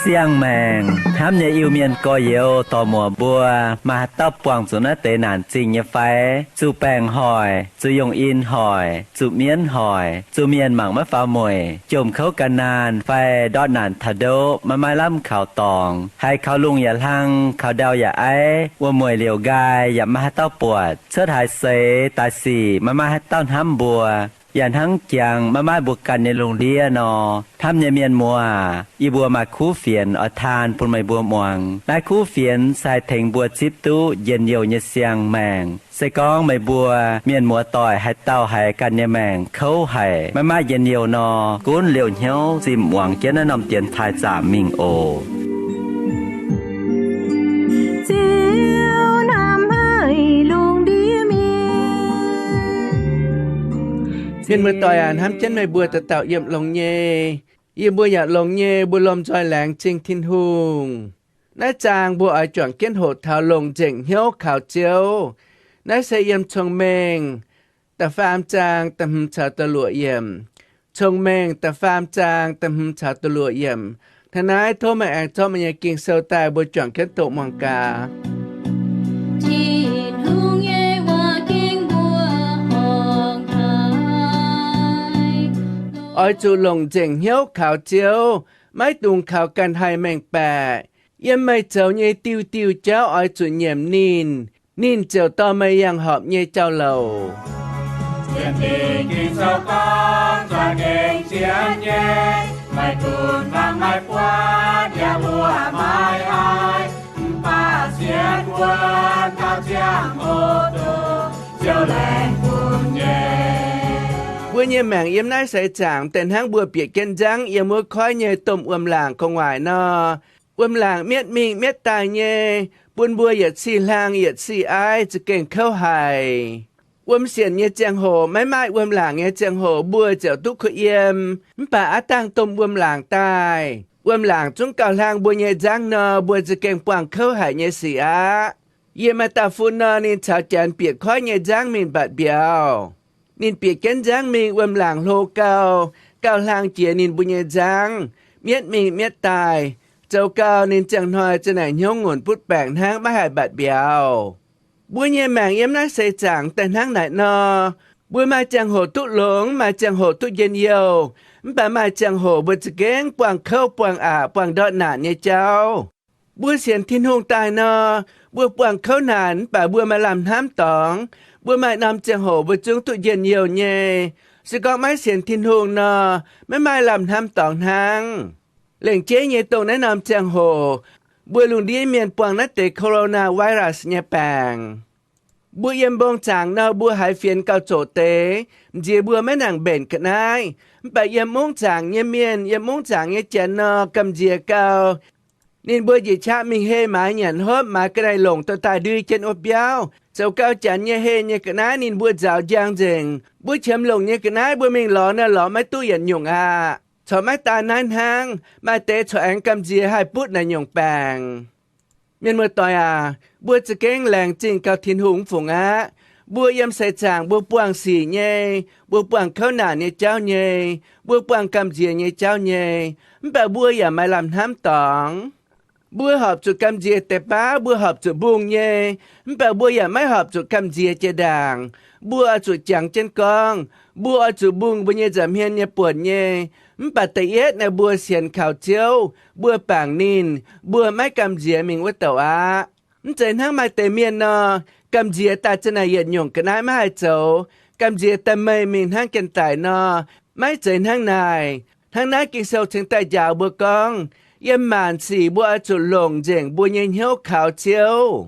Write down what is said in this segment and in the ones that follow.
Siang-maengc hnamv nyei Iu-Mienh gorx-youz dorc-muoc mbuo, maaih haaix dauh buangh zuqc naaiv deix naanc zingh nyei fai? Zuqc baengc hoic, zuqc yungh in hoic, zuqc mienv hoic, zuqc mienh mangc maiv faaux mueic, jomc kouv gan naanh fai ndortv naanc taux ndoqv, maiv maaih lamh kaux dorngx, haiz kaux lungh yaac hlang, kaux ndau yaac aiv, wuom-mueic liouc nqaai yaac maiv maaih haaix dauh buatc, cuotv haaix seix daaih sic maiv maaih haaix dauh hnamv mbuo, yaac hnangv jangx maiv maaih mbuo ganh nyei lungh ndiev nor. Hnamv nyei mienh muoz, yie mbuo maaih kuv fienx oix taan bun meih mbuo muangx. Naaiv kuv fienx se haih tengx mbuo zipv duqv njien-youh nyei siang-maengc. Se gorngv meih mbuo mienh muoz-doic haaix dauh haiz ganh nyei maengc kouv haic, maiv maaih njien-youh nor, gunv liouh hnyouv zinh muangx jienv naaiv norm dienx taaih zaamc mingh oc. Ziouv hnamv haic lungh ndiev mienh. Mienh muoz-doic aac, hnamv jienv meih mbuo dauh dauh yiem longx nyei. Yie mbuo yaac longx nyei, mbuo lomh nzoih laengz zingh Tin-Hungh. Naaiv zaang mbuo oix juangc jienv hoqc taux longc nzengc hnyouv kaux Ziouv. Naaiv se yiem Cong-Mengh da'faam zaang da'hmz caux da'luoqc yiemc. Cong-Mengh da'faam zaang da'hmz caux da'luoqc yiemc. Hnangv naaiv tov meih aengx zorqv meih nyei Ging-Sou daaih, mbuo juangc jienv doqc muangx gaax. Tin-Hungh nyei waac-ging mbuo horngc haic. Oix zuqc longc nzengc hnyouv kaux Ziouv, maiv dungx kaux ganh haih mengh baeqc. Yiem meih zoux nyei diuh diuh jauv oix zuqc nyiemc ninh, ninh ziouc dorh meih yangh horpc nyei jauv-louc. Sienx Ging-Sou gorngv za'gengh sienx nyei, meih dunx fangx maiv buatc yaac mbuox maiv haih, mv baac sienx wuonx taux ziangh hoc dongh Ziouv laengz bun nyei. Mbuo nyei maengc yiem naaiv seix zaangc daaih hnangv mbuo bieqc jienv nzangv yiem wuov koiv nyei domh wuom-laangc gu'nguaaic nor. Wuom-laangc mietv mingh mietv daaih nyei, bun mbuo yietc sic hlang yietc sic aiv, za'gengh kouv haic. Wuom sienc nyei ziangh hoc, maiv maaih wuom-laangc nyei ziangh hoc, mbuo ziouc duqv kuh yiem. Mv baac aav dangh domh wuom-laangc daaih, wuom-laangc zungv gauh hlang mbuo nyei nzangv nor, mbuo za'gengh buangh kouv haic nyei sic aqv. Yie maaih dauh fun nor, ninh caux janx bieqc koiv nyei nzangv mingh mbatc mbiauz. Ninh bieqc jienv nzangv mingh, wuom-laangc hlo gau, gauh hlang jiex ninh mbuo nyei nzangv, mietv mingh mietv daaih. Zoux gau ninh ziangh hnoi za'naaic hnyouv ngorc butv baengc hnangv, maiv haih mbatc mbiauz. Mbuo nyei maengc yiem naaiv seix zaangc daaih hnangv naaic nor. Mbuo maaih ziangh hoc duqv longx, maaih ziangh hoc duqv njien-youh, mv baac maaih ziangh hoc mbuo za'gengh buangh kouv, buangh aqc, buangh ndortv naanc nyei jauv. Mbuo sienx Tin-Hungh daaih nor, mbuo buangh kouv naanc, mv baac mbuo maaih lamh hnamv dorngx. Mbuo maaih norm ziangh hoc mbuo zungv duqv njien-youh nyei. Se gorngv maiv sienx Tin-Hungh nor, maiv maaih lamh hnamv dorngx hnangv. Lengc jeiv nyei dongh naaiv norm ziangh hoc, mbuo lungh ndiev mienh buangh naaiv deix coronavirus nyei baengc. Mbuo yiem mbong zaangc nor, mbuo haiz fienx gauh zoqc deix, m'nziex mbuo maiv nangc mbenc ga'naaiv. Mv baac yiem mungv zaangc nyei mienh, yiem mungv zaangc nyei janx nor, gamh nziex gau. Ninh mbuo njiec qaqv mingh hei maaiz nyanc hopv, maaiz ga'naaiv-longc dorh daaih ndui jienv wuov biauv. Zoux gau janx nyei hei nyei ga'naaiv ninh mbuo nzaaux njang nzengc. Mbuo qiemx longc nyei ga'naaiv mbuo mingh lorz nor, lorz maiv duqv yietc nyungc aqv. Corc maiv daan naaiv hnangv, maaih deix corc aengx gamh nziex haih butv naaic nyungc baengc. Mienh muoz-doic aac, mbuo za'gengh laengz zingh gau Tin-Hungh mv fungc aqv. Mbuo yiem seix zaangc mbuo buangh sic nyei, mbuo buangh kouv naanc nyei jauv nyei, mbuo buangh gamh nziex nyei jauv nyei, mv baac mbuo yaac maaih lamh hnamv dorngx. Mbuo horpc zuqc gamh nziex deix baav, mbuo horpc zuqc mbungh nyei, mv baac mbuo yaac maiv horpc zuqc gamh nziex jiex ndaangc. Mbuo oix zuqc jangx jienv gorngv, mbuo oix zuqc mbungh mbuo nyei nza'hmien nyei buonc nyei. Mv baac da'yietv naaiv mbuo sienx kaux Ziouv, mbuo bangc ninh, mbuo maiv gamh nziex mingh wuov douc aqv. Mv zeiz hnangv maaih deix mienh nor, gamh nziex daaih za'naaic yietc nyungc ga'naaiv maiv haih zoux, gamh nziex daaih meih mingh hnangv janx-daic nor. Maiv zeiz hnangv naaic. Hnangv naaiv Ging-Sou cingx daaih njaaux mbuo gorngv, yiem maanc sic mbuo oix zuqc longc nzengc mbuo nyei hnyouv kaux Ziouv.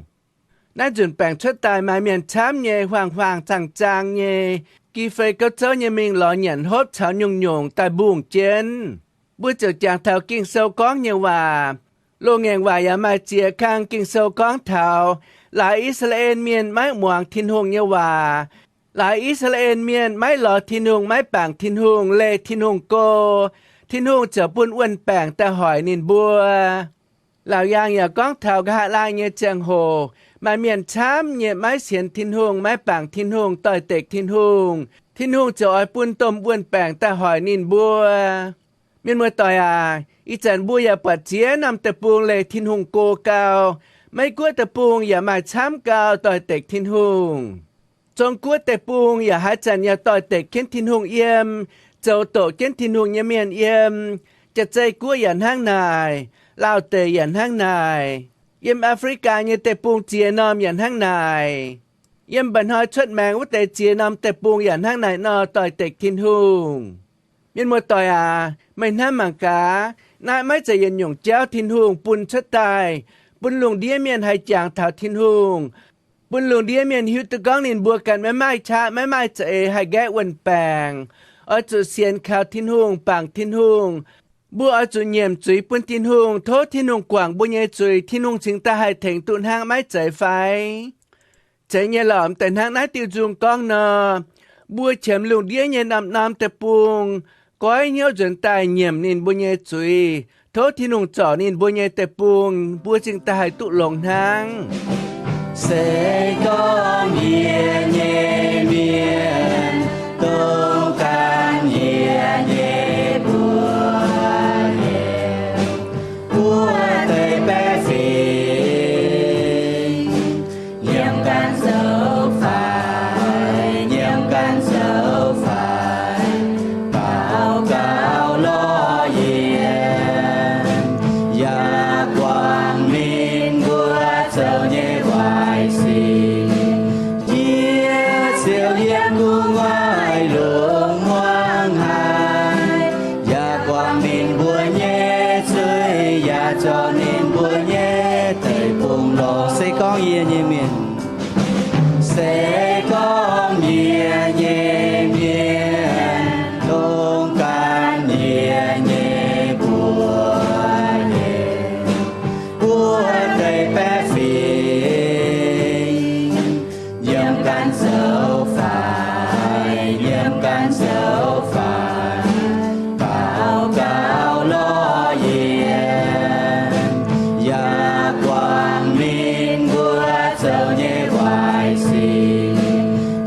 Naaiv nzunc baengc cuotv daaih maaih mienh camv nyei, huaang-huaang zaang-zaang nyei, gi fei gouv zouv nyei mingh lorz nyanc hopv caux nyungc-nyungc daaih mbungh jienv. Mbuo ziouc jangx taux Ging-Sou gorngv nyei waac. Loz-ngaengc waac yaac maaih ziex kang Ging-Sou gorngv taux laaix I^saa^laa^en Mienh maiv muangx Tin-Hungh nyei waac. Laaix I^saa^laa^en Mienh maiv lorz Tin-Hungh, maiv bangc Tin-Hungh, leih Tin-Hungh go. Tin-Hungh ziouc bun wuon-baengc daaih hoic ninh mbuo. Laauc Yaangh yaac gorngv taux nqa'haav laai nyei ziangh hoc, maaih mienh camv nyei maiv sienx Tin-Hungh, maiv bangc Tin-Hungh, doix-dekc Tin-Hungh. Tin-Hungh ziouc oix bun domh wuon-baengc daaih hoic ninh mbuo. Mienh muoz-doic aac, ih zanc mbuo yaac buatc ziex norm deic-bung leih Tin-Hungh go gau. Meiv Guoqv deic-bung yaac maaih camv gau doix-dekc Tin-Hungh. Zong Guoqv deic-bung yaac haaix zanc yaac doix-dekc jienv Tin-Hungh yiem, zoux doqc jienv Tin-Hungh nyei mienh yiem. Jaa-Zei Guoqv yaac hnangv naaic, Laauh deic yaac hnangv naaic, yiem Aa^fo^li^gaa nyei deic-bung ziex norm yaac hnangv naaic. Yiem mba'hnoi cuotv maengx wuov deix ziex norm deic-bung yaac hnangv naaic nor doix-dekc Tin-Hungh. Mienh muoz-doic aac, meih hnamv mangc gaax, naaiv maiv zeiz yietc nyungc jauv Tin-Hungh bun cuotv daaih, bun lungh ndiev mienh haih jangx taux Tin-Hungh, bun lungh ndiev mienh hiuv duqv gorngv ninh mbuo ganh maiv maaih qaqv, maiv maaih za'eix haih nqaeqv wuon-baengc. Oix zuqc sienx kaux Tin-Hungh, bangc Tin-Hungh. Mbuo oix zuqc nyiemc zuiz bun Tin-Hungh, tov Tin-Hungh guangc mbuo nyei zuiz, Tin-Hungh cingx daaih haih tengx duqv hnangv, maiv zeiz fai? Zeiz nyei lorqc. M'deix hnangv naaiv diuh nzung gorngv nor, mbuo qiemx lungh ndiev nyei norm-norm deic-bung, goiv hnyouv nzuonx daaih nyiemc ninh mbuo nyei zuiz, tov Tin-Hungh zorc ninh mbuo nyei deic-bung, mbuo cingx daaih haih duqv longx hnangv. Se gorngv yie nyei mienh dongh ganh yie nyei mbuox, wuov deix baeqv fingx, yiem ganh zoux faix, yiem ganh zoux faix, baux gaux lorz yie, yaac guangc ninh mbuo zoux nyei waaic sic. Yie ziouc yiem gu'nguaaic lungh muangx haic, yaac guangc ninh mbuo nyei zuiz, yaac zorc ninh mbuo nyei deic-bung longx. Se gorngv yie nyei mienh, se gorngv yie nyei mienh dongh ganh yie nyei mbuox, wuov deix baeqv fingx, yiem ganh zoux faix, yiem ganh zoux faix, baux gaux lorz yie, yaac guangc ninh mbuo zoux nyei waaic sic.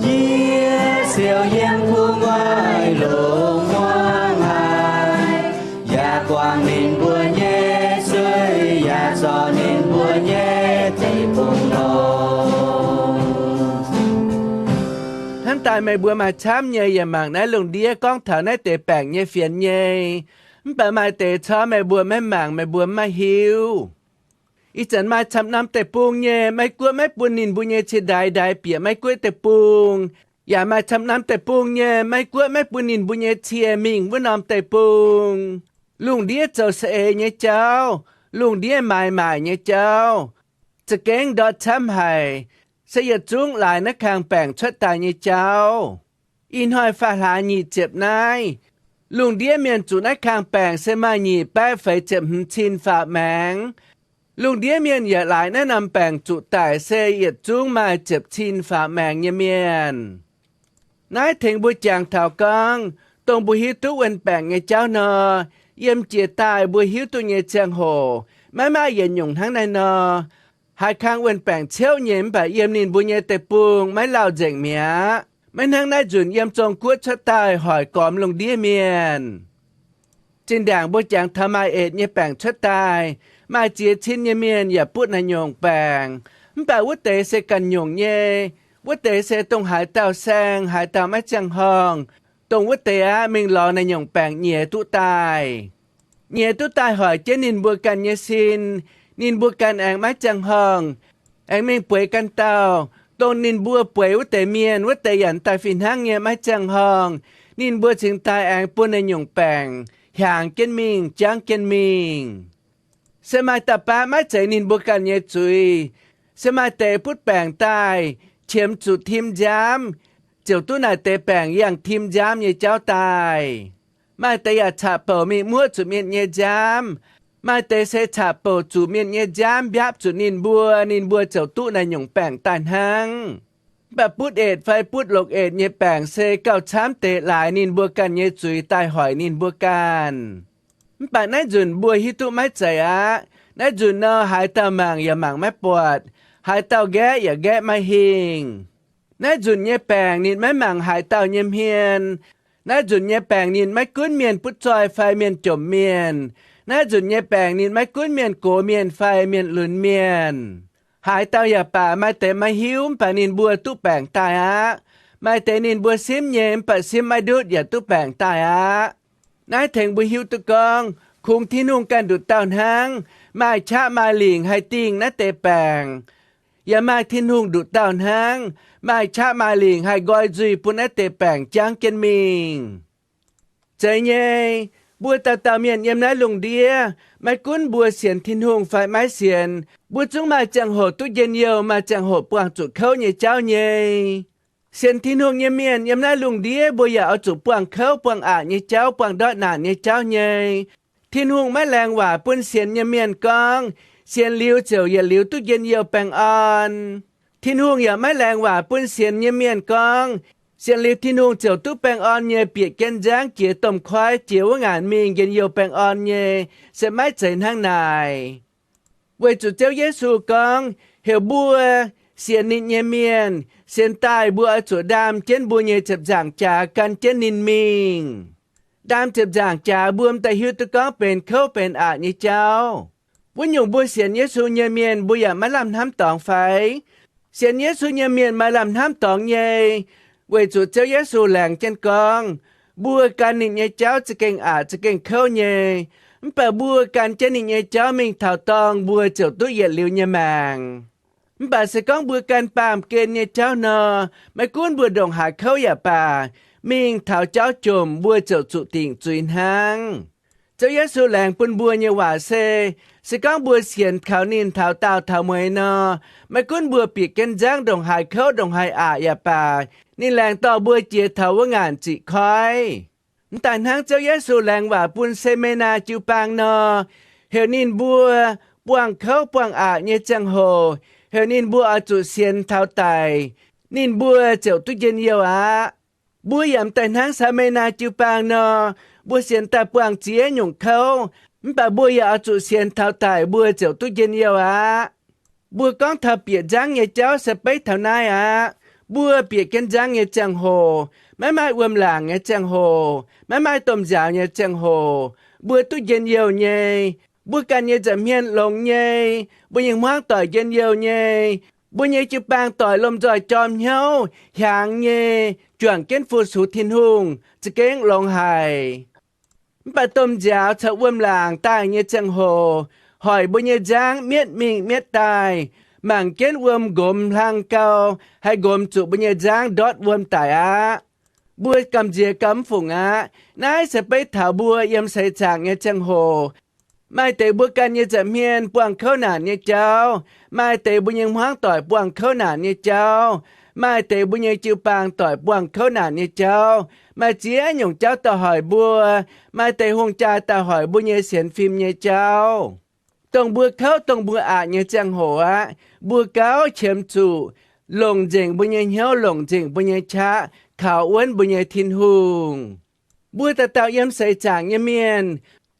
Yie ziouc yiem gu'nguaaic lungh muangx haic, yaac guangc ninh mbuo nyei zuiz, yaac zorc ninh mbuo nyei deic-bung longx. Hnangv daaih meih mbuo maaih camv nyei yaac mangc naaiv lungh ndiev gorngv taux naaiv deix baengc nyei fienx nyei. Mv baac maaih deix corc meih mbuo maiv mangc, meih mbuo maiv hiuv. Ih zanc maaih camv norm deic-bung nyei, Meiv Guoqv maiv bun ninh mbuo nyei cie ndaix ndaix bieqc Meiv Guoqv deic-bung, yaac maaih camv norm deic-bung nyei, Meiv Guoqv maiv bun ninh mbuo nyei cie mingh wuov norm deic-bung. Lungh ndiev zoux saeng-eix nyei jauv, lungh ndiev maaiz maaic nyei jauv, za'gengh ndortv camv haic, se yietc zungv laaix naaiv kang baengc cuotv daaih nyei jauv. Ih hnoi faam hlaax nyic ziepc naaiv, lungh ndiev mienh zuqc naaiv kang baengc se maaih nyic baeqv feix ziepc hmz cin faaux maengx. Lungh ndiev mienh yaac laaix naaiv norm baengc zuqc daic se yietc zungv maaih ziepc cin faaux maengx nyei mienh. Naaiv tengx mbuo jangx taux gorngv, dongh mbuo hiuv duqv wuon-baengc nyei jauv nor, yiem jiex daaih mbuo hiuv duqv nyei ziangh hoc, maiv maaih yietc nyungc hnangv naaiv nor. Haaix kang wuon-baengc ciouv nyei mv baac yiem ninh mbuo nyei deic-bung maiv lauh nzengc mi'aqv. Maiv hnangv naaiv nzunc yiem Zong Guoqv cuotv daaih hoic gormx lungh ndiev mienh. Zinh ndaangc mbuo jangx taux maaih eix nyei baengc cuotv daaih, maaih ziex cin nyei mienh yaac butv naaic nyungc baengc. Mv baac wuov deix se ganh nyungc nyei. Wuov deix se dongh haaix dauh saeng, haaix dauh maiv ziangh horngh, dongh wuov deix aqv mingh lorz naaic nyungc baengc nyiex duqv daaih. Nyiex duqv daaih hoic jienv ninh mbuo ganh nyei sin, ninh mbuo ganh aengx maiv ziangh horngh, aengx mingh bueix ganh dauh. Dongh ninh mbuo bueix wuov deix mienh, wuov deix yaac daaih fih hnangv nyei maiv ziangh horngh. Ninh mbuo cingx daaih aengx bun naaic nyungc baengc hiaangx jienv mingh, jangv jienv mingh. Se maaih dauh baav maiv zeiz ninh mbuo ganh nyei zuiz. Se maaih deix butv baengc daaih, qiemx zuqc tim nziaamv, ziouc duqv naaic deix baengc yangh tim nziaamv nyei jauv daaih. Maaih deix yaac caqv-bouc mingh muoqv zuqc mienh nyei nziaamv. Maaih deix se caqv-bouc zuqc mienh nyei nziaamv mbiaapv zuqc ninh mbuo, ninh mbuo ziouc duqv naaic nyungc baengc daaih hnangv. Mv baac butv-etc fai butv longc-etc nyei baengc se gauh camv deix laaix ninh mbuo ganh nyei zuiz daaih hoic ninh mbuo ganh. Mv baac naaiv nzunc mbuo hiuv duqv maiv zeiz aqv. Naaiv nzunc nor, haaix dauh mangc yaac mangc maiv buatc, haaix dauh nqaeqv yaac nqaeqv maiv hingh. Naaiv nzunc nyei baengc ninh maiv mangc haaix dauh nyei hmien. Naaiv nzunc nyei baengc ninh maiv gunv mienh butv zoih fai mienh jomc mienh. Naaiv nzunc nyei baengc ninh maiv gunv mienh gox mienh fai mienh lunx mienh. Haaix dauh yaac baac, maaih deix maiv hiuv mv baac ninh mbuo duqv baengc daaih aqv. Maaih deix ninh mbuo simv nyei mv baac simv maiv ndutv yaac duqv baengc daaih aqv. Naaiv tengx mbuo hiuv duqv gorngv kungx Tin-Hungh ganh nduqc dauh hnangv maaih qaqv maaih lingc haih dingh naaiv deix baengc. Yaac maaih Tin-Hungh nduqc dauh hnangv maaih qaqv maaih lingc haih nqoi nzuih bun naaiv deix baengc jangv jienv mingh. Zeiz nyei, mbuo dauh dauh mienh yiem naaiv lungh ndiev, maiv gunv mbuo sienx Tin-Hungh fai maiv sienx, mbuo zungv maaih ziangh hoc duqv njien-youh, maaih ziangh hoc buangh zuqc kouv nyei jauv nyei. Sienx Tin-Hungh nyei mienh yiem naaiv lungh ndiev mbuo yaac oix zuqc buangh kouv buangh aqc nyei jauv, buangh ndortv naanc nyei jauv nyei. Tin-Hungh maiv laengz waac bun sienx nyei mienh gorngv, sienx liuz ziouc yietc liuz duqv njien-youh baengh orn. Tin-Hungh yaac maiv laengz waac bun sienx nyei mienh gorngv, sienx liuz Tin-Hungh ziouc duqv baengh orn nyei, bieqc jienv nzangv jiex domh koiv, jiex wuov ngaanc mingh njien-youh baengh orn nyei. Se maiv zeiz hnangv naaic. Weic zuqc Ziouv Yesu gorngv heuc mbuo sienx ninh nyei mienh, sienx daaih mbuo oix zuqc ndaam jienv mbuo nyei ziepc nzaangc jaax gan jienv ninh mingh. Ndaam ziepc nzaangc jaax mbuo m'daaih hiuv duqv gorngv benx kouv benx aqc nyei jauv. Wuov nyungc mbuo sienx Yesu nyei mienh mbuo yaac maiv lamh hnamv dorngx fai? Sienx Yesu nyei mienh maaih lamh hnamv dorngx nyei, weic zuqc Ziouv Yesu laengz jienv gorngv, mbuo gan ninh nyei jauv za'gengh aqc za'gengh kouv nyei. Mv baac mbuo gan jienv ninh nyei jauv mingh taux dorngh mbuo ziouc duqv yietc liuz nyei maengc. Mv baac se gorngv mbuo gan baamh gen nyei jauv nor, maiv gunv mbuo ndongc haaix kouv yaac baac, mingh taux jauv jomc mbuo ziouc zuqc dingc zuiz hnangv. Ziouv Yesu laengz bun mbuo nyei waac se, se gorngv mbuo sienx kaux ninh taux daauh taux mueiz nor, maiv gunv mbuo bieqc jienv nzangv ndongc haaix kouv ndongc haaix aqc yaac baac, ninh laengz dorh mbuo jiex taux wuov ngaanc ziqc koiv. M'daaih hnangv Ziouv Yesu laengz waac bun Se^me^naa jiu-baang nor, heuc ninh mbuo buangh kouv buangh aqc nyei ziangh hoc, heuc ninh mbuo oix zuqc sienx taux daic, ninh mbuo ziouc duqv njien-youh aqv. Mbuo yaac m'daaih hnangv Se^me^naa jiu-baang nor, mbuo sienx daaih buangh ziex nyungc kouv, mv baac mbuo yaac oix zuqc sienx taux daic mbuo ziouc duqv njien-youh aqv. Mbuo gorngv taux bieqc nzangv nyei jauv se beiv taux naaiv aqv. Mbuo bieqc jienv nzangv nyei ziangh hoc, maiv maaih wuom-laangc nyei ziangh hoc, maiv maaih domh nziaaux nyei ziangh hoc, mbuo duqv njien-youh nyei. Mbuo ganh nyei nza'hmien longx nyei, mbuo nyei hmuangv doic njien-youh nyei, mbuo nyei jiu-baang doic lomh nzoih jorm hnyouv hiaangx nyei, juangc jienv fu-sux Tin-Hungh, za'gengh longx haic. Mv baac domh nziaaux caux wuom-laangc daaih nyei ziangh hoc, hoic mbuo nyei nzangv mietv mingh mietv daaih, mangc jienv wuom nqomz hlang gau, haih nqomz zuqc mbuo nyei nzangv ndortv wuom daic aqv. Mbuo gamh nziex gau mv fungc aqv. Naaiv se beiv taux mbuo yiem seix zaangc nyei ziangh hoc. Maaih deix mbuo ganh nyei nza'hmien buangh kouv naanc nyei jauv, maaih deix mbuo nyei hmuangv doic buangh kouv naanc nyei jauv, maaih deix mbuo nyei jiu-baang doic buangh kouv naanc nyei jauv, maaih ziex nyungc jauv daaih hoic mbuo. Maaih deix hungh jaa daaih hoic mbuo nyei sienx fim nyei jauv. Dongh mbuo kouv, dongh mbuo aqc nyei ziangh hoc aqv, mbuo gauh qiemx zuqc longc nzengc mbuo nyei hnyouv, longc nzengc mbuo nyei qaqv, kaux wuonv mbuo nyei Tin-Hungh. Mbuo dauh dauh yiem seix zaangc nyei mienh,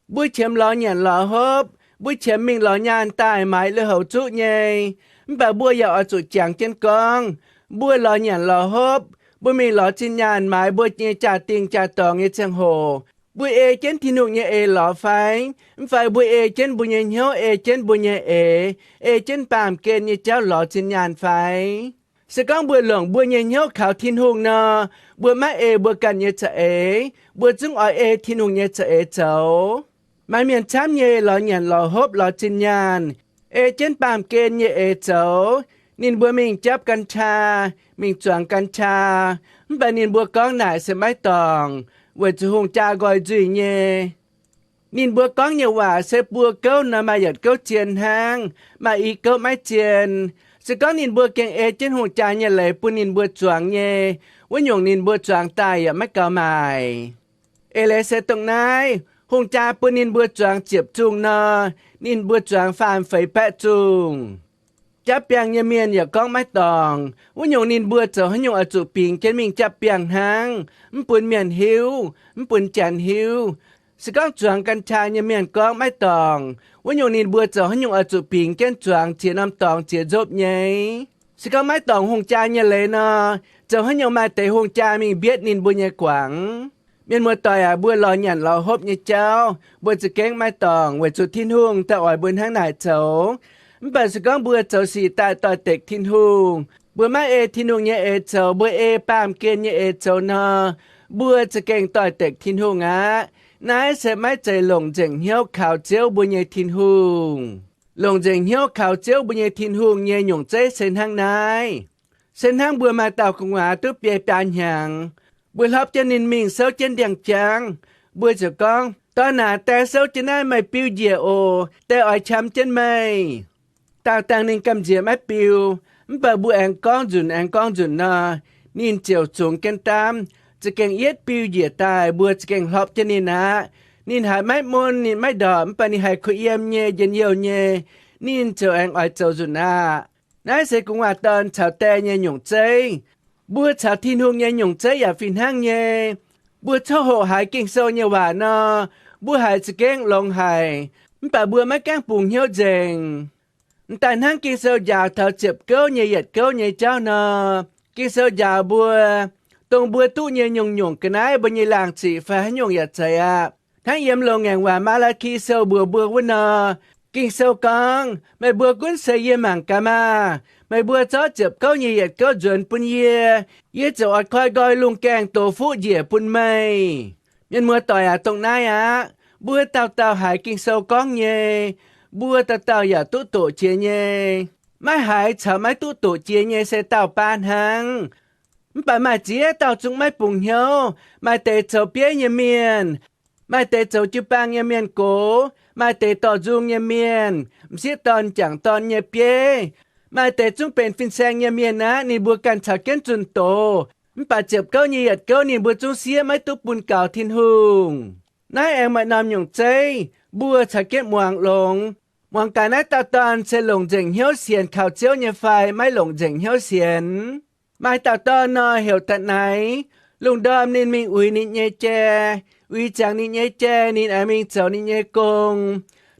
mbuo qiemx lorz nyanc lorz hopv, mbuo qiemx mingh lorz nyaanh daaih maaiz lui-houx zuqv nyei. Mv baac mbuo yaac oix zuqc jangx jienv gorngv, mbuo lorz nyanc lorz hopv, mbuo mingh lorz zinh nyaanh maaiz mbuo nyei jaa-dingh jaa-dorngx nyei ziangh hoc, mbuo ei jienv Tin-Hungh nyei eix lorz fai? Mv fai mbuo ei jienv mbuo nyei hnyouv, ei jienv mbuo nyei eix, ei jienv baamh gen nyei jauv lorz zinh nyaanh fai? Se gorngv mbuo longc mbuo nyei hnyouv kaux Tin-Hungh nor, mbuo maiv ei mbuo ganh nyei za'eix, mbuo zungv oix ei Tin-Hungh nyei za'eix zoux. Maaih mienh camv nyei lorz nyanc lorz hopv lorz zinh nyaanh, ei jienv baamh gen nyei eix zoux. Ninh mbuo mingh japv กัญชา, mingh zuangx กัญชา, mv baac ninh mbuo gorngv naaic se maiv dorngc, weic zuqc hungh jaa nqoi nzuih nyei. Ninh mbuo gorngv nyei waac se buo gouv nor maaih yietc gouv zien hnangv, maaih i gouv maiv zien. Se gorngv ninh mbuo gengh ei jienv hungh jaa nyei leiz bun ninh mbuo zuangx nyei, wuov nyungc ninh mbuo zuangx daaih yaac maiv gaux maaic. Eix leiz se dongh naaiv, hungh jaa bun ninh mbuo zuangx ziepc zungh nor, ninh mbuo zuangx faam feix baeqv zungh. Japv biangh nyei mienh yaac gorngv maiv dorngc. Wuov nyungc ninh mbuo zoux haaix nyungc oix zuqc bingx jienv mingh japv biangh hnangv, mv bun mienh hiuv, mv bun janx hiuv. Se gorngv zuangx กัญชา nyei mienh gorngv maiv dorngc, wuov nyungc ninh mbuo zoux haaix nyungc oix zuqc bingx jienv zuangx ziex norm dorngx ziex nzopv nyei. Se gorngv maiv dorngc hungh jaa nyei leiz nor, zoux haaix nyungc maaih deix hungh jaa mingh mbietv ninh mbuo nyei guangc. Mienh muoz-doic aac, mbuo lorz nyanc lorz hopv nyei jauv mbuo za'gengh maiv dorngc weic zuqc Tin-Hungh daaih oix mbuo hnangv naaic zoux. Mv baac se gorngv mbuo zoux sic daaih doix-dekc Tin-Hungh, mbuo maiv ei Tin-Hungh nyei eix zoux, mbuo ei baamh gen nyei eix zoux nor, mbuo za'gengh doix-dekc Tin-Hungh aqv. Naaiv se maiv zeiz longc nzengc hnyouv kaux Ziouv mbuo nyei Tin-Hungh. Longc nzengc hnyouv kaux Ziouv mbuo nyei Tin-Hungh nyei nyungc zeiv se hnangv naaiv. Se hnangv mbuo maaih dauh gu'nguaaz duqv biei biaa hnyangx, mbuo hlopv jienv ninh mingh souv jienv ndiangx-jangv, mbuo ziouc gorngv, Dorn aac, die souv jienv naaiv meih biu njiec oc. Die oix qam jienv meih. Dangh dangh ninh gamh nziex maiv biu, mv baac mbuo aengx gorngv nzunc aengx gorngv nzunc nor, ninh ziouc zungx jienv daamv, za'gengh yietv biu njiec daaih. Mbuo za'gengh hlopv jienv ninh aqv. Ninh haiz maiv mun, ninh maiv ndorpc, mv baac ninh haiz kuh yiem nyei, njien-youh nyei, ninh ziouc aengx oix zoux nzunc aqv. Naaiv se gu'nguaaz dorn caux die nyei nyungc zeiv. Mbuo caux Tin-Hungh nyei nyungc zeiv yaac fih hnangv nyei. Mbuo coqv hoqc haiz Ging-Sou nyei waac nor, mbuo haiz za'gengh longx haic, mv baac mbuo maiv gaengh bungx hnyouv nzengc. M'daaih hnangv Ging-Sou njaaux taux ziepc gouv nyei yietc gouv nyei jauv nor, Ging-Sou njaaux mbuo, dongh mbuo duqv nyei nyungc-nyungc ga'naaiv, mbuo nyei laangh ziqc fai haaix nyungc yaac zeiz aqv. Hnangv yiem loz-ngaengc waac Maa^laa^ki Sou mbuox mbuo wuov nor, Ging-Sou gorngv, Meih mbuo gunv se yie mangc gaax maah! Meih mbuo zorqv ziepc gouv nyei yietc gouv nzuonx bun yie. Yie ziouc oix koi nqoi lungh gaengh dox fuqv njiec bun meih. Mienh muoz-doic aac, dongh naaiv aqv. Mbuo dauh dauh haiz Ging-Sou gorngv nyei, mbuo dauh dauh yaac duqv doqc jiex nyei. Maiv haiz caux maiv duqv doqc jiex nyei se dauh baav hnangv. Mv baac maaih ziex dauh zungv maiv bungx hnyouv. Maaih deix zoux bieiv nyei mienh, maaih deix zoux jiu-baang nyei mienh gox, maaih deix dorh nzung nyei mienh, m'sieqv dorn m'jangc dorn nyei bieiv, maaih deix zungv benx fin-saeng nyei mienh aqv. Ninh mbuo ganh caux jienv zunh doz, mv baac ziepc gouv nyei yietc gouv ninh mbuo zungv siev maiv duqv bun gaux Tin-Hungh. Naaiv aengx maaih norm nyungc zeiv, mbuo caux jienv muangx longx. Muangx gaax, naaiv dauh dorn se longc nzengc hnyouv sienx kaux Ziouv nyei fai maiv longc nzengc hnyouv sienx? Maaih dauh dorn nor heuc Da'naix. Lungh ndorm ninh mingh uix ninh nyei jai, uix ziangx ninh nyei jai, ninh aengx mingh zoux ninh nyei gong.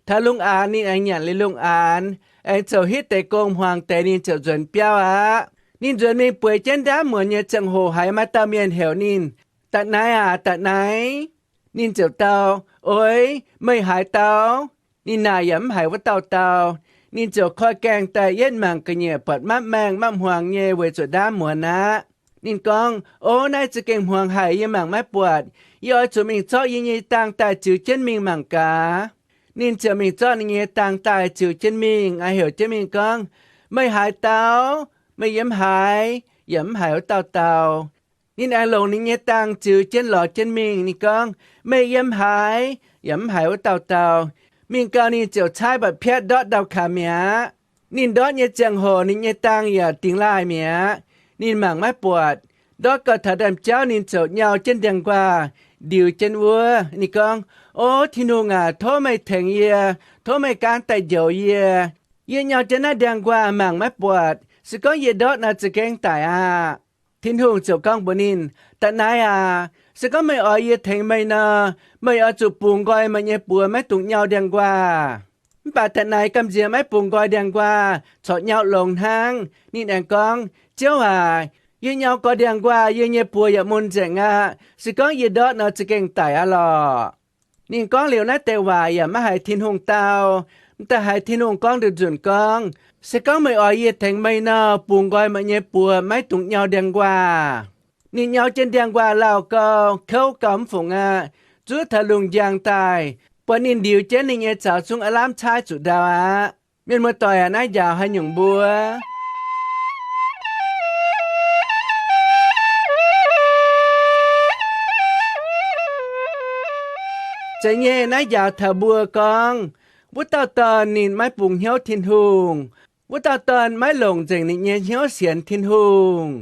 Taux lungh aanx ninh aengx nyanc liuz lungh aanx, aengx zoux hitv deix gong hmuangx deix ninh ziouc nzuonx biauv aqv. Ninh nzuonx mingh bueix jienv ndaamv muonz nyei ziangh hoc haiz maaih dauh mienh heuc ninh, Da'naix aac, Da'naix! Ninh ziouc dau, Oix, meih haaix dauh? Ninh naaic yaac mv haiz wuov dauh dau. Ninh ziouc koi gaengh daaih yietv mangc ga'nyiec buatc mapv maengh mapv hmuangx nyei weic zuqc ndaamv muonz aqv. Ninh gorngv, O, naaiv za'gengh hmuangx haic, yie mangc maiv buatc. Yie oix zuqc mingh zorqv yie nyei dang daaih ziux jienv mingh mangc gaax. Ninh ziouc mingh zorqv ninh nyei dang daaih ziux jienv mingh, aengx heuc jienv mingh gorngv, Meih haaix dauh? Meih yiem haaix? Yaac mv haiz wuov dauh dau. Ninh aengx longc ninh nyei dang ziux jienv lorz jienv mingh. Ninh gorngv, Meih yiem haaix? Yaac mv haiz wuov dauh dau. Mingh gau ninh ziouc caaiv mba'piatv ndortv ndau-kaax mi'aqv. Ninh ndortv nyei ziangh hoc ninh nyei dang yaac dingx laaih mi'aqv. Ninh mangc maiv buatc. Ndortv gau taux ndaamv-jauv ninh ziouc nyau jienv ndiangx-nquaah ndiux jienv wuov. Ninh gorngv, O Tin-Hungh aac, tov meih tengx yie, tov meih gaanv daaih njoux yie. Yie nyau jienv naaiv ndiangx-nquaah mangc maiv buatc. Se gorngv yie ndortv nor, za'gengh daic aqv. Tin-Hungh ziouc gorngv mbuox ninh, Da'naix aac, se gorngv meih oix yie tengx meih nor, meih oix zuqc bungx nqoi meih nyei buoz maiv dungx nyau ndiangx-nquaah. Mv baac Da'naix gamh nziex maiv bungx nqoi ndiangx-nquaah, corc nyau longx hnangv. Ninh aengx gorngv, Ziouv aac, yie nyau nqoi ndiangx-nquaah yie nyei buoz yaac mun nzengc aqv. Se gorngv yie ndortv nor, za'gengh daic aqv lorqc. Ninh gorngv liuz naaiv deix waac yaac maiv haiz Tin-Hungh dau. M'daaih haiz Tin-Hungh gorngv nduqc nzunc gorngv, Se gorngv meih oix yie tengx meih nor, bungx nqoi meih nyei buoz maiv dungx nyau ndiangx-nquaah. Ninh nyau jienv ndiangx-nquaah lauh gau, kouv gau mv fungc aqv, zuov taux lungh njang daaih, buatc ninh ndiux jienv ninh nyei zaux zungv aav lamh caaiv zuqc ndau aqv. Mienh muoz-doic aac, naaiv njaaux haaix nyungc mbuo? Zeiz nyei, naaiv njaaux taux mbuo gorngv, wuov dauh dorn ninh maiv bungx hnyouv Tin-Hungh. Wuov dauh dorn maiv longc nzengc ninh nyei hnyouv sienx Tin-Hungh.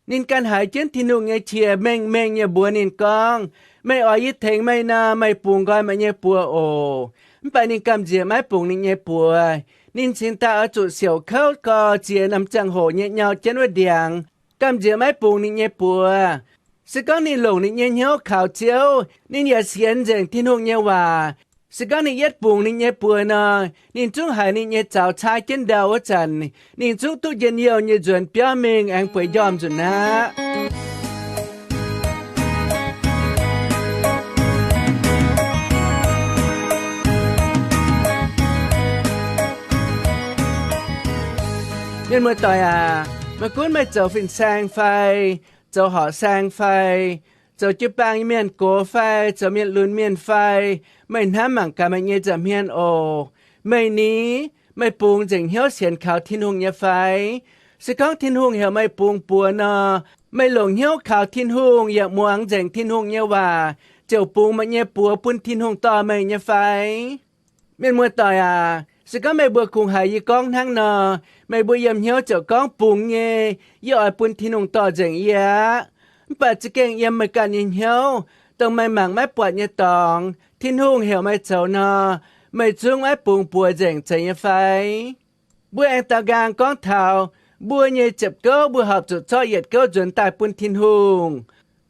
Ninh ganh haiz jienv Tin-Hungh nyei qiex mengh mengh nyei mbuox ninh gorngv, Meih oix yie tengx meih nor, meih bungx nqoi meih nyei buoz oc. Mv baac ninh gamh nziex maiv bungx ninh nyei buoz. Ninh cingx daaih oix zuqc siouc kouv gau ziex norm ziangh hoc nyei nyau jienv wuov ndiangx, gamh nziex maiv bungx ninh nyei buoz. Se gorngv ninh longc ninh nyei hnyouv kaux Ziouv, ninh yaac sienx nzengc Tin-Hungh nyei waac, se gorngv ninh yietv bungx ninh nyei buoz nor, ninh zungv haiz ninh nyei zaux caaiv jienv ndau wuov zanc, ninh zungv duqv njien-youh nyei nzuonx biauv mingh aengx bueix njormh nzunc aqv. Mienh muoz-doic aac, maiv gunv meih zoux fin-saeng fai zoux horqc saeng fai zoux jiu-baang mienh gox fai zoux mienh lunx mienh fai, meih hnamv mangc gaax meih nyei nza'hmien oc. Meih ni, meih bungx nzengc hnyouv sienx kaux Tin-Hungh nyei fai? Se gorngv Tin-Hungh heuc meih bungx buoz nor, meih longc hnyouv kaux Tin-Hungh yaac muangx nzengc Tin-Hungh nyei waac ziouc bungx meih nyei buoz bun Tin-Hungh dorh meih nyei fai? Mienh muoz-doic aac, se gorngv meih mbuo kungx haiz yie gorngv hnangv nor, meih mbuo yiem hnyouv ziouc gorngv, Bungx nyei, yie oix bun Tin-Hungh dorh nzengc yie aqv. Mv baac za'gengh yiem meih ganh nyei hnyouv, dongh meih mangc maiv buatc nyei dorngx, Tin-Hungh heuc meih zoux nor, meih zungv maiv bungx buoz nzengc zeiz nyei fai? Mbuo aengx daaux nqaang gorngv taux mbuo nyei ziepc gouv mbuo horpc zuqc zorqv yietc gouv nzuonx daaih bun Tin-Hungh.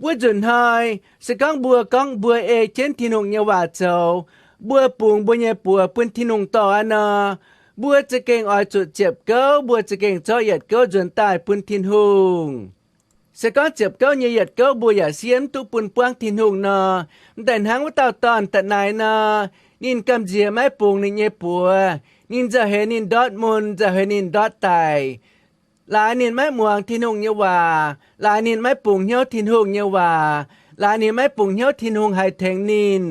Wuov nzunc hnoi, se gorngv mbuo gorngv mbuo ei jienv Tin-Hungh nyei waac zoux, mbuo bungx mbuo nyei buoz bun Tin-Hungh dorh aqv nor, mbuo za'gengh oix zuqc ziepc gouv mbuo za'gengh zorqv yietc gouv nzuonx daaih bun Tin-Hungh. Se gorngv ziepc gouv nyei yietc gouv mbuo yaac siev mv duqv bun buangv Tin-Hungh nor, m'daaih hnangv wuov dauh dorn da'naaiv nor, ninh gamh nziex maiv bungx ninh nyei buoz. Ninh nzauh heix ninh ndortv mun, nzauh heix ninh ndortv daic. Laaix ninh maiv muangx Tin-Hungh nyei waac, laaix ninh maiv bungx hnyouv Tin-Hungh nyei waac, laaix ninh maiv bungx hnyouv Tin-Hungh haih tengx ninh.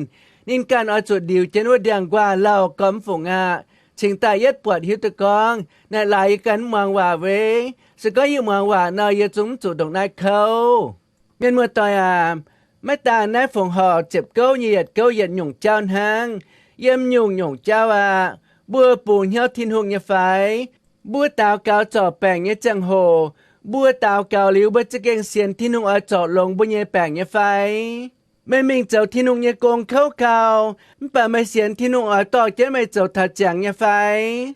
Ninh ganh oix zuqc ndiux jienv wuov ndiangx-nquaah lauh gormx fungc aqv. Cingx daaih yietv buatc hiuv duqv gorngv, naaic laaix yie ganh mv muangx waac weic. Se gorngv yie muangx waac nor, yie zungv mv zuqc ndongc naaiv kouv. Mienh muoz-doic aac, maiv daan naaiv fongc horc ziepc gouv nyei yietc gouv yietc nyungc jauv hnangv. Yiem nyungc-nyungc jauv aqv, mbuo bungx hnyouv Tin-Hungh nyei fai? Mbuo daux gaux zorc baengc nyei ziangh hoc, mbuo daux gaux liuz mbuo za'gengh sienx Tin-Hungh oix zorc longx mbuo nyei baengc nyei fai? Meih mingh zoux Tin-Hungh nyei gong kouv gau, mv baac meih sienx Tin-Hungh oix dorh jienv meih zoux taux ziangx nyei fai?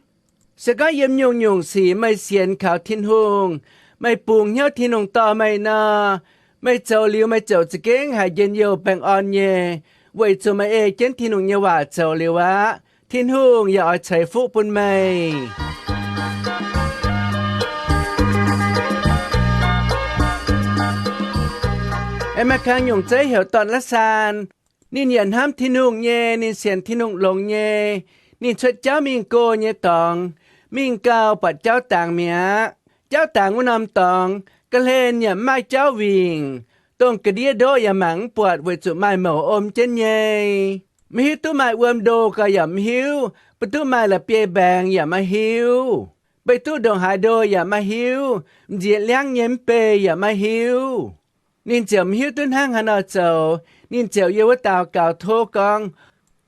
Se gorngv yiem nyungc-nyungc sic meih sienx kaux Tin-Hungh, meih bungx hnyouv Tin-Hungh dorh meih nor, meih zoux liuz meih ziouc za'gengh haiz njien-youh baengh orn nyei, weic zuqc meih ei jienv Tin-Hungh nyei waac zoux liuz aqv. Tin-Hungh yaac oix ceix fuqv bun meih. Aengx maaih kang nyungc zeiv heuc dorn La'saan. Ninh yaac hnamv Tin-Hungh nyei, ninh sienx Tin-Hungh longx nyei. Ninh cuotv jauv mingh go nyei dorngx, mingh gau buatc jauv dangx mi'aqv. Jauv dangx wuov norm dorngx, ga'hlen yaac mv maaih jauv wingc. Dongh ga'ndiev ndoqv yaac mangc mv buatc weic zuqc maaih mouc om jienv nyei. Maiv hiuv duqv maaih wuom ndo gau yaac mv hiuv, maiv duqv maaih la'bieiv mbaengx yaac maiv hiuv. Maiv duqv ndongc haaix ndo yaac maiv hiuv, m'nziex liangv nyei mv bei yaac maiv hiuv. Ninh ziouc maiv hiuv duqv hnangv haaix nor zoux. Ninh ziouc yiem wuov daux gaux tov gorngv,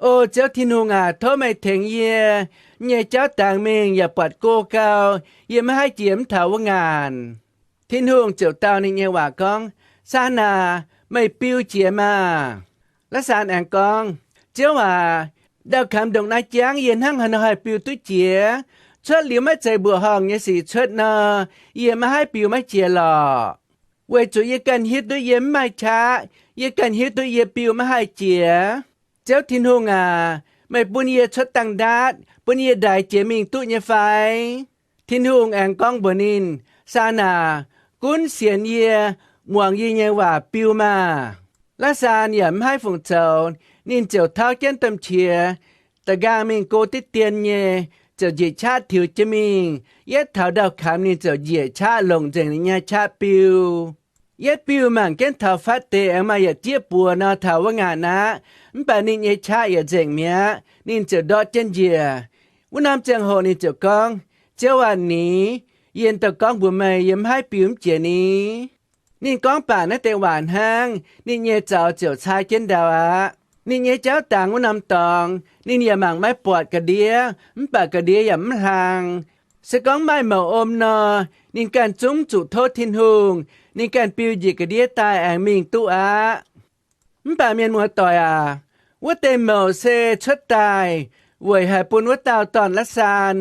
O Ziouv Tin-Hungh aac, tov meih tengx yie. Yie nyei jauv dangx mingh yaac buatc go gau, yie maiv haih jiex mv taux wuov ngaanc. Tin-Hungh ziouc dau ninh nyei waac gorngv, Saanaa, meih biu jiex maah! La'saan aengx gorngv, Ziouv aac, ndau-kamx ndongc naaiv jangv yie hnangv haaix nor haih biu duqv jiex? Cuotv liuz maiv zeiz mbuoqc horngh nyei sic cuotv nor, yie maiv haih biu maiv jiex lorqc. Weic zuqc yie ganh hiuv duqv yie mv maaih qaqv, yie ganh hiuv duqv yie biu maiv haih jiex. Ziouv Tin-Hungh aac, meih bun yie cuotv dangh ndaatv, bun yie ndaix jiex mingh duqv nyei fai? Tin-Hungh aengx gorngv mbuox ninh, Saanaa, gunv sienx yie, muangx yie nyei waac biu maah! La'saan yaac mv haih fungc zoux, ninh ziouc tauv jienv domh qiex, da'nqaang mingh go diqv dien nyei, ziouc njiec qaqv tiux jienv mingh. Yietv taux ndau-kamx ninh ziouc njiec qaqv longc nzengc ninh nyei qaqv biu. Yietv biuh mangc jienv taux fatv deix aengx maaih yietc jieqv buoz nor taux wuov ngaanc aqv. Mv baac ninh nyei qaqv yaac nzengc mi'aqv. Ninh ziouc ndortv jienv njiec. Wuov norm ziangh hoc ninh ziouc gorngv, Ziouv aac, ni, yie douh gorngv mbuox meih yie mv haih biu mv jiex ni. Ninh gorngv baac naaiv deix waac hnangv, ninh nyei zaux ziouc caa jienv ndau aqv. Ninh nyei jauv dangx wuov norm dorngx, ninh yaac mangc maiv buatc ga'ndiev, mv baac ga'ndiev yaac mv hlang. Se gorngv maaih mouc om nor, ninh ganh zungv zuqc tov Tin-Hungh, ninh ganh biu njiec ga'ndiev daaih aengx mingh duqv aqv. Mv baac mienh muoz-doic aac, wuov deix mouc se cuotv daaih weic haih bun wuov dauh dorn-la'saan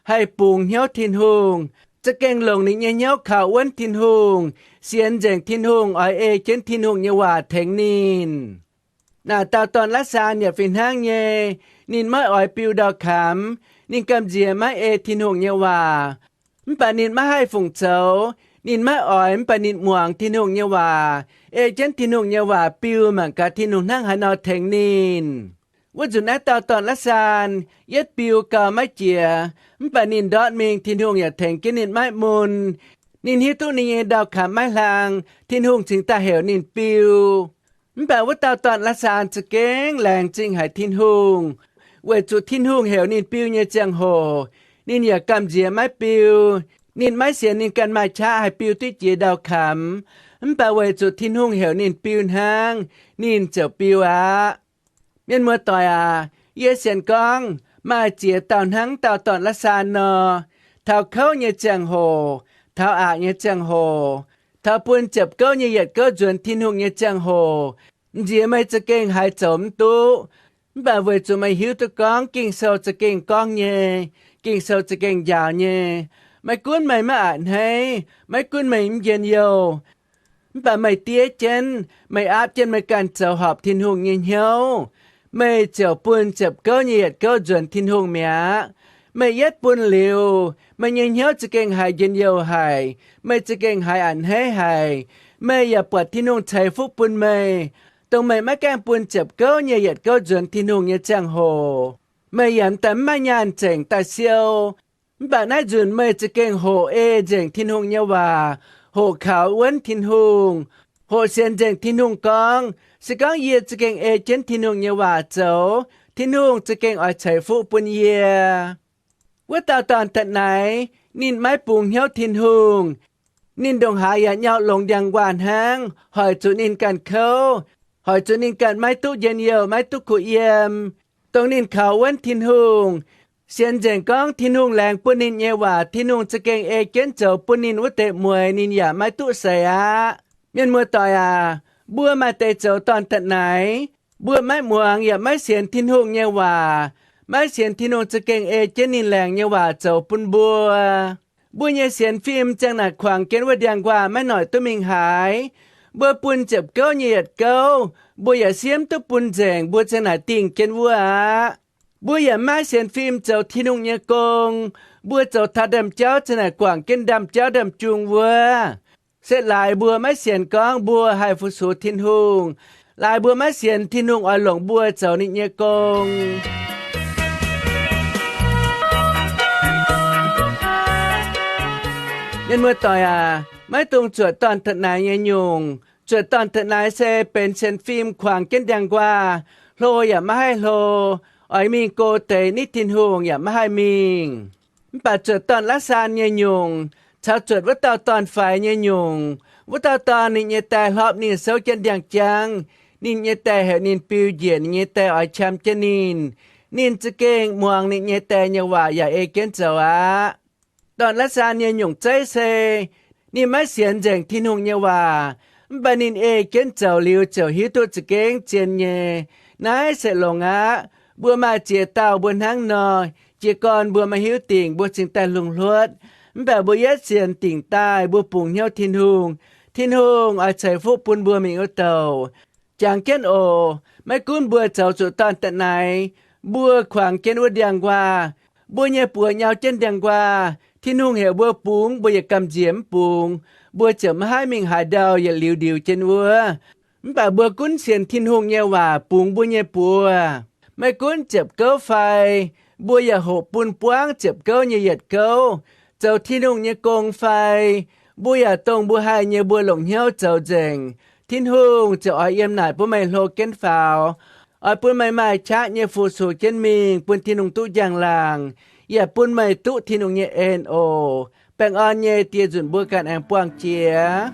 haih bungx hnyouv Tin-Hungh, za'gengh longc ninh nyei hnyouv kaux wuonv Tin-Hungh, sienx nzengc Tin-Hungh, oix ei jienv Tin-Hungh nyei waac tengx ninh. Naaic dauh dorn-la'saan yaac fih hnangv nyei. Ninh maiv oix biu ndau-kamx. Ninh gamh nziex maiv ei Tin-Hungh nyei waac. Mv baac ninh maiv haih fungc zoux. Ninh maiv oix, mv baac ninh muangx Tin-Hungh nyei waac, ei jienv Tin-Hungh nyei waac biu mangc gaax Tin-Hungh hnangv haaix nor tengx ninh. Wuov nzunc naaiv dauh dorn-la'saan yietv biu gau maiv jiex, mv baac ninh ndortv mingh Tin-Hungh yaac tengx jienv ninh maiv mun. Ninh hiuv duqv ninh nyei ndau-kamx maiv hlang, Tin-Hungh cingx daaih heuc ninh biu. Mv baac wuov dauh dorn-la'saan za'gengh laengz zingh haic Tin-Hungh, weic zuqc Tin-Hungh heuc ninh biu nyei ziangh hoc, ninh yaac gamh nziex maiv biu. Ninh maiv sienx ninh ganh maaih qaqv haih biu duqv jiex ndau-kamx. Mv baac weic zuqc Tin-Hungh heuc ninh biu hnangv, ninh ziouc biu aqv. Mienh muoz-doic aac, yie sienx gorngv maaih ziex dauh hnangv dauh dorn-la'saan nor, taux kouv nyei ziangh hoc, taux aqc nyei ziangh hoc, taux bun ziepc gouv nyei yietc gouv nzuonx Tin-Hungh nyei ziangh hoc, nziex meih za'gengh haiz zoux mv duqv. Mv baac weic zuqc meih hiuv duqv gorngv Ging-Sou za'gengh gorngv nyei, Ging-Sou za'gengh njaaux nyei, maiv gunv meih maiv a'hneiv, maiv gunv meih mv njien-youh, mv baac meih diev jienv, meih aapv jienv meih ganh zoux horpc Tin-Hungh nyei hnyouv, meih ziouc bun ziepc gouv nyei yietc gouv nzuonx Tin-Hungh mi'aqv. Meih yietv bun liuz, meih nyei hnyouv za'gengh haiz njien-youh haic, meih za'gengh haiz a'hneiv haic. Meih yaac buatc Tin-Hungh ceix fuqv bun meih, dongh meih maiv gaengh bun ziepc gouv nyei yietc gouv nzuonx Tin-Hungh nyei ziangh hoc, meih yaac m'daaih mv maaih nyaanh zengc daaih siou. Mv baac naaiv nzunc meih za'gengh hoqc ei nzengc Tin-Hungh nyei waac, hoqc kaux wuonv Tin-Hungh, hoqc sienx nzengc Tin-Hungh gorngv, se gorngv yie za'gengh ei jienv Tin-Hungh nyei waac zoux, Tin-Hungh za'gengh oix ceix fuqv bun yie. Wuov dauh dorn-da'naix, ninh maiv bungx hnyouv Tin-Hungh. Ninh ndongc haaix yaac nyauv longx ndiangx-nquaah hnangv, hoic zuqc ninh ganh kouv, hoic zuqc ninh ganh maiv duqv njien-youh, maiv duqv kuh yiem. Dongh ninh kaux wuonv Tin-Hungh, sienx nzengc gorngv Tin-Hungh laengz bun ninh nyei waac, Tin-Hungh za'gengh ei jienv zoux bun ninh wuov deix mueiz, ninh yaac maiv duqv seix aqv. Mienh muoz-doic aac, mbuo maaih deix zoux dorn-da'naix, mbuo maiv muangx yaac maiv sienx Tin-Hungh nyei waac, maiv sienx Tin-Hungh za'gengh ei jienv ninh laengz nyei waac zoux bun mbuo. Mbuo nyei sienx fim ziang naaic kuangx jienv wuov ndiangx-nquaah maiv noic duqv mingh haaix. Mbuo bun ziepc gouv nyei yietc gouv, mbuo yaac siemv duqv bun nzengc, mbuo ziang naaic dingh jienv wuov aqv. Mbuo yaac maiv sienx fim zoux Tin-Hungh nyei gong. Mbuo zoux taux ndaamv-jauv ziang naaic guangc jienv ndaamv-jauv ndaamv-jung wuov. Se laaix mbuo maiv sienx gorngv mbuo haih fu-sux Tin-Hungh. Laaix mbuo maiv sienx Tin-Hungh oix longc mbuo zoux ninh nyei gong. Mienh muoz-doic aac, maiv dungx zuotc dorn-da'naix nyei nyungc. Zuotc dorn-da'naix se benx sienx fim kuangx jienv ndiangx-nquaah, hlo yaac maiv haih hlo, oix mingh go deix nitv Tin-Hungh yaac maiv haih mingh. Mv baac zuotc dorn-la'saan nyei nyungc caux zuotc wuov dauh dorn-faix nyei nyungc, wuov dauh dorn ninh nyei die hlopv ninh souv jienv ndiangx-jangv. Ninh nyei die heuc ninh biu njiec, ninh nyei die oix qam jienv ninh. Ninh za'gengh muangx ninh nyei die nyei waac yaac ei jienv zoux aqv. Dorn-la'saan nyei nyungc zeiv se ninh maiv sienx nzengc Tin-Hungh nyei waac, mv baac ninh ei jienv zoux liuz ziouc hiuv duqv za'gengh zien nyei. Naaiv se longx aqv. Mbuo maaih ziex dauh mbuo hnangv nor, jiez gorn mbuo maiv hiuv dingc, mbuo cingx daaih lungh hluotv. Mv baac mbuo yietv sienx dingc daaih, mbuo bungx hnyouv Tin-Hungh, Tin-Hungh oix ceix fuqv bun mbuo mingh wuov douc. Jangx jienv oc. Maiv gunv mbuo zoux zuqc dorn-da'naix, mbuo kuangx jienv wuov ndiangx-nquaah, mbuo nyei buoz nyau jienv ndiangx-nquaah, Tin-Hungh heuc mbuo bungx, mbuo yietc gamh nziex mv bungx, mbuo ziouc maiv haih mingh haaix ndau, yietc liuz ndiux jienv wuov. Mv baac mbuo gunv sienx Tin-Hungh nyei waac bungx mbuo nyei buoz. Maiv gunv ziepc gouv fai, mbuo yaac hoqc bun buangv ziepc gouv nyei yietc gouv, zoux Tin-Hungh nyei gong fai, mbuo yaac dongh mbuo haih nyei mbuo longc hnyouv zoux nzengc. Tin-Hungh ziouc oix yiem naaic bun meih hlo jienv faaux, oix bun meih maaih qaqv nyei fu-sux jienv mingh bun Tin-Hungh duqv njang-laangc, yaac bun meih duqv Tin-Hungh nyei en oc. Baengh orn nyei die nzunc mbuo ganh aengx buangh jiex.